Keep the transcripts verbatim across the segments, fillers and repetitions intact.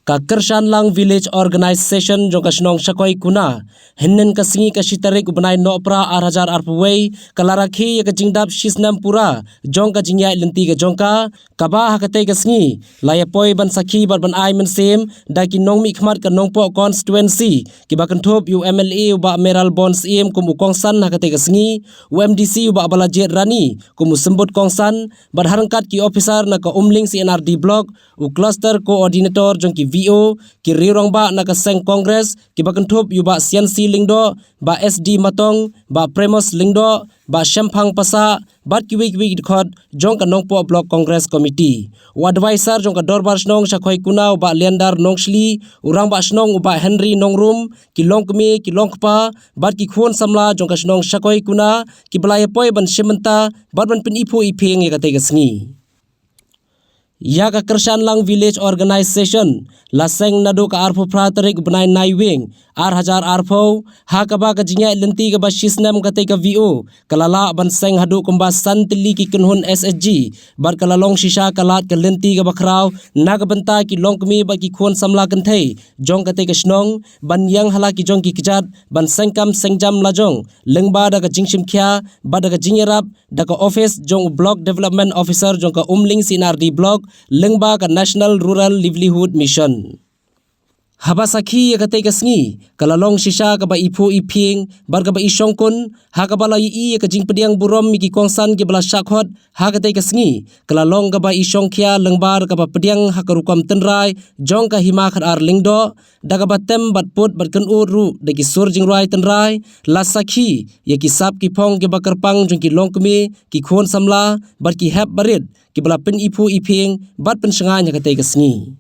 Ka Kyrshanlang Village Organization jong ka shnong Shakoikuna, hynnin ka sngi ka shi tarik u bnai Nohprah ar hajar arphew wei, ka la rakhe ïa ka jingdap shi snem pura jong ka jingïaid lynti ka jong ka, kaba ha katei ka sngi la ïa poi ban sakhi bad ban ai mynsiem da ki nongmihkhmat ka Nongpoh constituency, kiba kynthup ïa u M L A u Bah Mayralborn Syiem kum u kongsan ha katei ka sngi, u M D C u Bah Balajied Rani kum u symbud kongsan, bad ha ryngkat ki officer na ka Umling C and R D Block, u cluster coordinator jong ki V O, ki riew rangbah na ka seng Congress, kiba kynthup ïa u Bah Siansi Lyngdoh, Bah S D Matong, Bah Premos Lyngdoh, Bah Shemphang Passah, bad kiwei kiwei ki dkhot jong ka Nongpoh Block Congress Committee. U advisor jong ka Dorbar Shnong Shakoikuna u Bah Leander Nongshli, u rangbah shnong u Bah Henry Nongrum, ki longkmie, ki longkpa, bad ki khun samla jong ka shnong Shakoikuna, kiba la ïa poi ban shim bynta bad ban pyniphuh iphieng ïa katei ka sngi. Ïa ka Kyrshanlang Village Organization la seng naduh ka arphew phra tarik u bnai Naiwieng ar hajar arphew, ha kaba ka jingïaid lynti kaba shi snem katei ka V O ka la lah ban seng haduh kumba san tylli ki kynhun S H G, bad ka la long shisha ka lad ka lynti kaba khraw na ka bynta ki longkmie bad ki khun samla kynthei jong katei ka shnong ban ïeng ha la ki jong ki kjat ban seng kam seng jam lajong lyngba da ka jingshim khia bad da ka jingïarap da ka office jong u Block Development Officer jong ka Umling C and R D Block lyngba ka National Rural Livelihood Mission. Haba sakhi ïa katei ka sngi ka la long shisha kaba iphuh iphieng bad kaba ishongkun, ha kaba la ïohi ïa ka jingpdiang burom ïa ki kongsan kiba la shah khot ha katei ka sngi, ka la long kaba ishongkhia lyngba da kaba pdiang ha ka rukom tynrai jong ka Hima Khadar Lyngdoh, da kaba tem bad put bad kynud ruh da ki sur jingrwai tynrai, la sakhi ïa ki sap ki phong kiba kyrpang jong ki longkmie, ki khun samla bad ki hep barit kiba la pyniphuh iphieng bad pynshngaiñ ha katei ka sngi.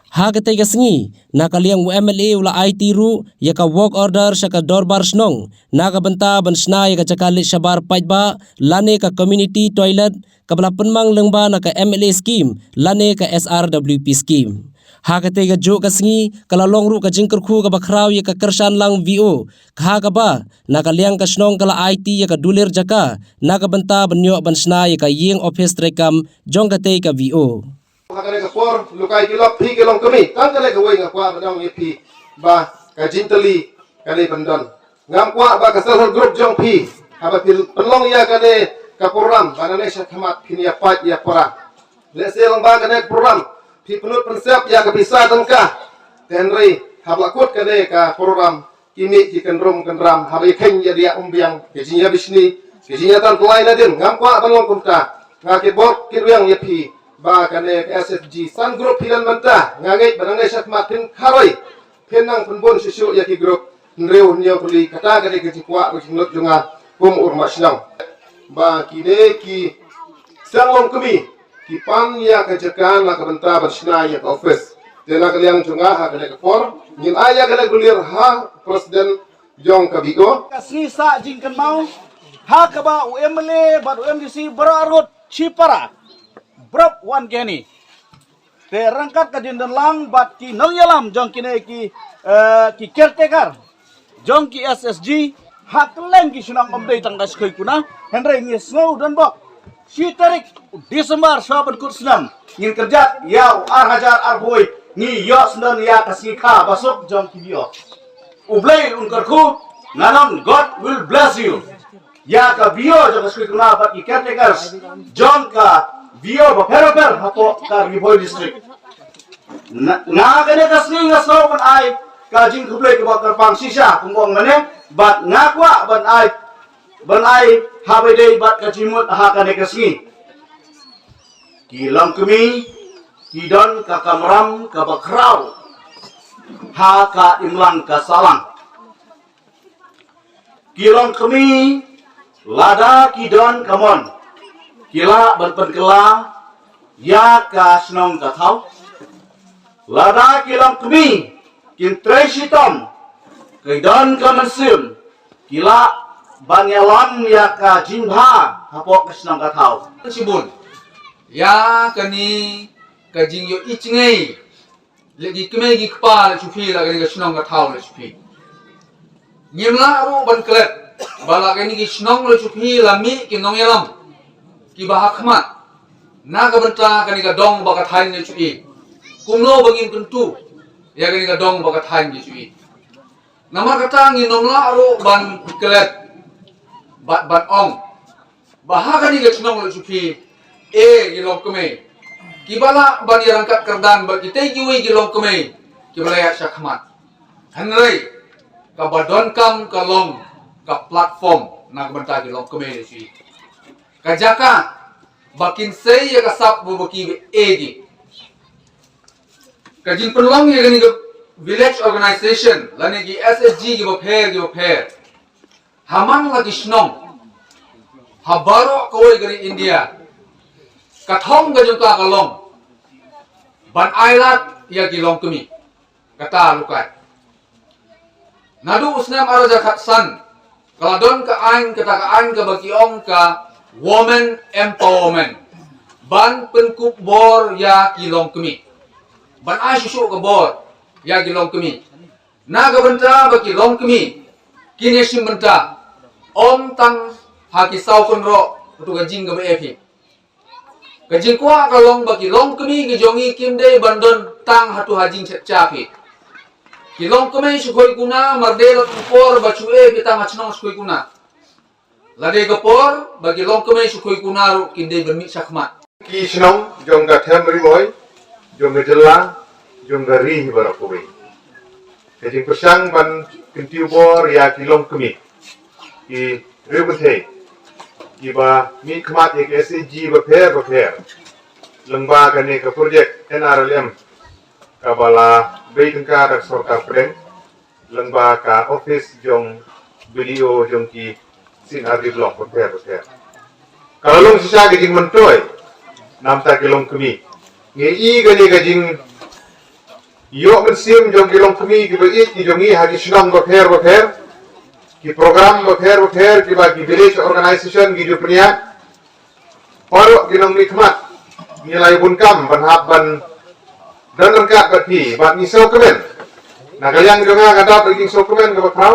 Ha katei ka sngi, na ka liang u M L A u la aiti ruh ïa ka work order sha ka Dorbar Shnong na ka bynta ban shna ïa ka jaka leit shabar paidbah lane ka community toilet, kaba la pynmang lyngba na ka M L A scheme lane ka S R W P scheme. Ha katei ka juh ka sngi ka la long ruh ka jingkyrkhu kaba khraw ïa ka Kyrshanlang V O, ha kaba na ka liang ka shnong ka la aiti ïa ka dulir jaka na ka bynta ban ïoh ban shna ïa ka ïing office treikam jong katei ka V O. Ha kane ka por, lukai ki lok phi ki longkmie, tang kane kawei nga kwah ban ong ïa phi ba ka jingtylli kane pyndon. Ngam kwah ba ka self help group jong phi, haba phi pynlong ïa kane ka program, ba nangne sha khmat phin ïa pait ïa para. Lehse lyngba kane ka program phi pynlut pynsep ïa ka pisa tyngka. Te hynrei haba la kut kane ka program, ki mih ki kynrum kynram, haba ïa kheiñ ïa diah umbiang, ki jingïabishni, ki jingïatan tlai nadien, ngam kwah ban long kumta. Nga kyrpad kyrwiang ïa phi ba kane ka S H G san group phi don mynta, nga ngeit ba nangne sha khmat phin kharoi, phin nang pynbun shuh shuh ïa ki group hynriew hynñiew tylli, kata ka dei ka jingkwah ka jinglut jong nga kum u rangbah shnong. Ba kine ki seng longkmie ki pan ïa ka jaka na ka bynta ban shna ïa ka office. Te na ka liang jong nga ha kane ka por ngin ai ïa kane ka dulir ha president jong ka V O. Ka sngi sah jingkynmaw ha kaba u M L A bad u M D C baroh arngut shipara brop wan kine. Te ryngkat ka jingdon lang bad ki nongïalam jong kine ki, eh, ki caretaker jong ki S H G ha kylleng ki shnong, ym dei tang ka Shakoikuna, hynrei ngi sngew don bok shi tarik December sha ban kut snem ngin kyrjat ïa u ar hajar arphew, ngi ïoh sngewdon ïa ka sngi kha basuk jong ki V O. U Blei un kyrkhu, nga ong God will bless you. Ïa ka V O jong ka Shakoikuna bad ki caretakers jong ka V O bapher bapher hapoh ka Ri Bhoi District. Na, nga kane ka sngi nga sngew ban ai ka jingkhublei kaba kyrpang shisha kumba ong mynne, bad nga kwah ban ai, ban ai haba ïadei bad ka jingmut ha kane ka sngi. Ki longkmie ki don ka kamram kaba khraw ha ka imlang ka sahlang. Ki longkmie lada ki don ka mon, ki lah ban pynkylla ïa ka shnong ka thaw. Lada ki longkmie kin trei shitom, ki don ka mynsiem, ki lah ban ïalam ïa ka jingbha hapoh ka shnong ka thaw. Shibun ïa kane ka jingïohi jngai. Leh ki kmie ki kpa leh shuh phi, la kane ka shnong ka thaw leh shuh phi. Ngim lah ruh ban klet ba la kane ki shnong leh shuh phi la mih ki nongïalam kiba ha khmat na ka bynta kane ka dong bad ka thaiñ leh shuh phi. Kumno ba ngin kyntu ïa kane ka dong bad ka thaiñ ki shu ïohi. Namar kata ngin ym lah ruh ban klet bad ban ong ba ha kane ka shnong la shu phi e ki longkmie kiba lah ban ïarangkat kyrdan bad kitei kiwei ki longkmie kiba la ïaid shakhmat. Hynrei kaba donkam ka long ka platform na ka bynta ki longkmie la shu ïohi, ka jaka ba kin sei ïa ka sap ba ki ba e ki. Ka jingpynlong ïa kane ka village organization lane ki S H G kiba pher kiba pher ha man la ki shnong ha baroh kawei ka ri India, ka thong ka jong ka ka long ban ailad ïa ki longkmie. Kata lukai naduh u snem ar hajar khatsan ka la don ka aiñ, kata ka aiñ kaba ki ong ka women empowerment, ban pynkup bor ïa ki longkmie, ban ai shuh shuh ka bor ïa ki longkmie na ka bynta ba ki longkmie kin ïashim bynta ym tang ha ki saw kynroh, katu ka jing kaba e phi. Ka jingkwah ka long ba ki longkmie ki jong ngi kim dei ban don tang hatu ha jingchet cha phi. Ki longkmie shu khoi kuna, mar dei la tu por ba shu e phi tang ha shnong shu khoi kuna. La dei ka por ba ki longkmie shu khoi kuna ruh kin dei ban mih shakhmat. Ki shnong jong ka them Ri Bhoi, jong ka jylla, jong ka ri hi baroh kawei. Ka jingpyrshang ban kyntiew bor ïa ki longkmie, ki riewkynthei kiba mihkhmat ïa ki S H G bapher bapher lyngba kane ka project N R L M kaba la bei tyngka da ka sorkar pdeng, lyngba ka office jong B D O jong ki sien ardi block bapher bapher. Ka la long shisha ka jingmyntoi namar ki longkmie. Ngi i kane ka jing ïoh mynsiem jong ki longkmie kiba ïeit ki jong ngi ha ki shnong bapher bapher, ki program bapher bapher kiba ki village organization ki ju pynïaid. Baroh ki nongmihkhmat, ngi la ïa bun kam ban hap ban don ryngkat bad phi, bad ngi sngewkmen. Na ka liang jong nga, nga dap ïa ka jingsngewkmen kaba khraw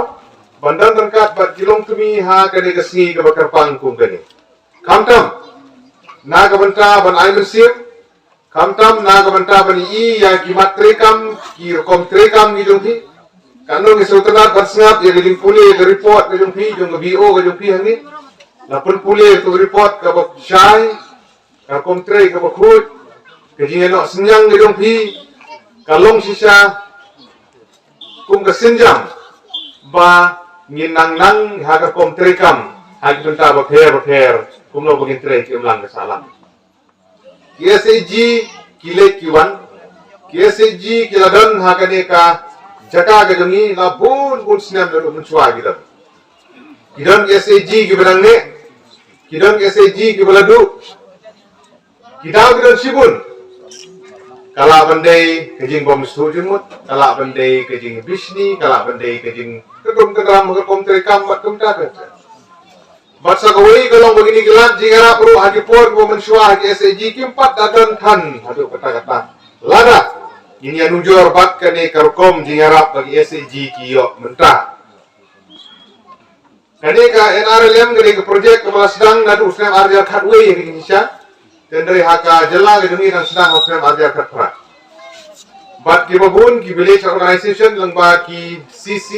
ban don ryngkat bad ki longkmie ha kane ka sngi kaba kyrpang kum kane. Khamtam na ka bynta ban ai mynsiem, khamtam na ka bynta ban i ïa ki mat treikam, ki rukom treikam ki jong phi. Katno ngi sngewtynnat ban sngap ïa ka jingpule ka report ka jong phi, jong ka B O ka jong phi hangne. La pynpule ka report kaba shai, ka rukom trei kaba khuid, ka jingïanoh synñiang ka jong phi ka long shisha kum ka sienjam ba ngin nang nang ha ka rukom treikam ha ki bynta bapher bapher, kumno ba ngin trei ki imlang ka sahlang. Ki S H G ki leit ki wan, ki S H G ki la don ha kane ka jaka ka jong ngi la bun bun snem, naduh mynshuwa ki don. Ki don ki S H G kiba dang neh, ki don ki S H G kiba la duh, ki daw ki don shibun. Ka lah ban dei ka jingbym sngewthuh jingmut, ka lah ban dei ka jingbishni, ka lah ban dei ka jingkynrum kynram ha ka rukom treikam bad kumta kumta. Bad sa kawei ka long ba kine ki lad jingïarap ruh ha ki por kiba mynshuwa ha ki S H G kim pat da don than haduh katta katta. Lada ngin ïanujor bad kane ka rukom jingïarap ba ki S H G ki ïoh mynta. Kane ka N R L M kane ka project kaba la sdang naduh u snem ar hajar khatwei ha ka jingshisha. Hynrei ha ka jylla ka jong ngi dang sdang ha u snem ar hajar khatphra. Bad kiba bun ki village organization lyngba ki C C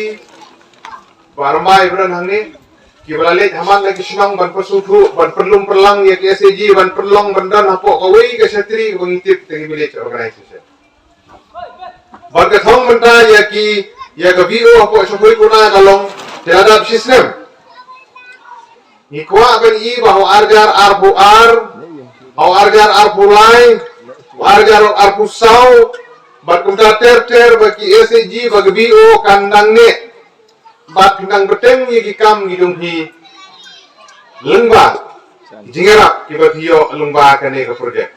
ba rymbai ba don hangne, kiba la leit ha man la ki shnong ban pyrsngewthuh, ban pynlum pynlang ïa ki S H G, ban pynlong ban don hapoh kawei ka shatri kaba ngi tip te ki village organization. Bad ka thong mynta ïa ki, ïa ka B O hapoh Shawkhuikuna ka long te la dap shi snem. Ngi kwah ban i ba ha u ar hajar arphew ar, ha u ar hajar arphew lai, u ar hajar arphew saw, bad kumta ter ter ba ki S H G bad ka B O kan nang neh bad kan nang bteng ïa ki kam ki jong phi lyngba ki jingïarap kiba phi ïoh lyngba kane ka project.